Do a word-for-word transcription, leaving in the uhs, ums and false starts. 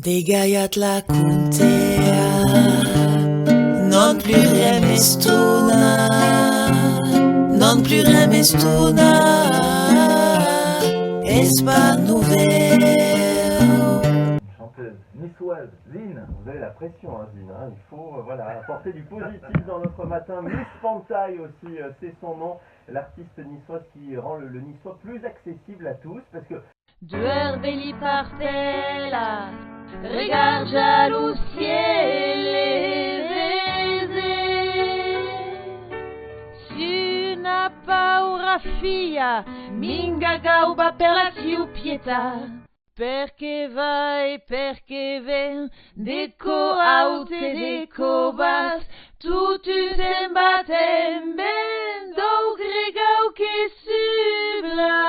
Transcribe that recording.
Degalhat la contea, non plus res m'estona, non plus res m'estona, es pas novèu. Une chanteuse niçoise, Zine. Vous avez la pression, hein, Zine, hein. Il faut, euh, voilà, apporter du positif dans notre matin. Miss Pantai aussi, euh, c'est son nom. L'artiste niçoise qui rend le, le niçois plus accessible à tous, parce que Duas beli partelas, regarja lo ciel e vese. S'una paura filha minga gauba per la siu pietat, perque vai, perque ven, de cò aut e de cò bas, tot un se'n bat en ben dau gregau que subla.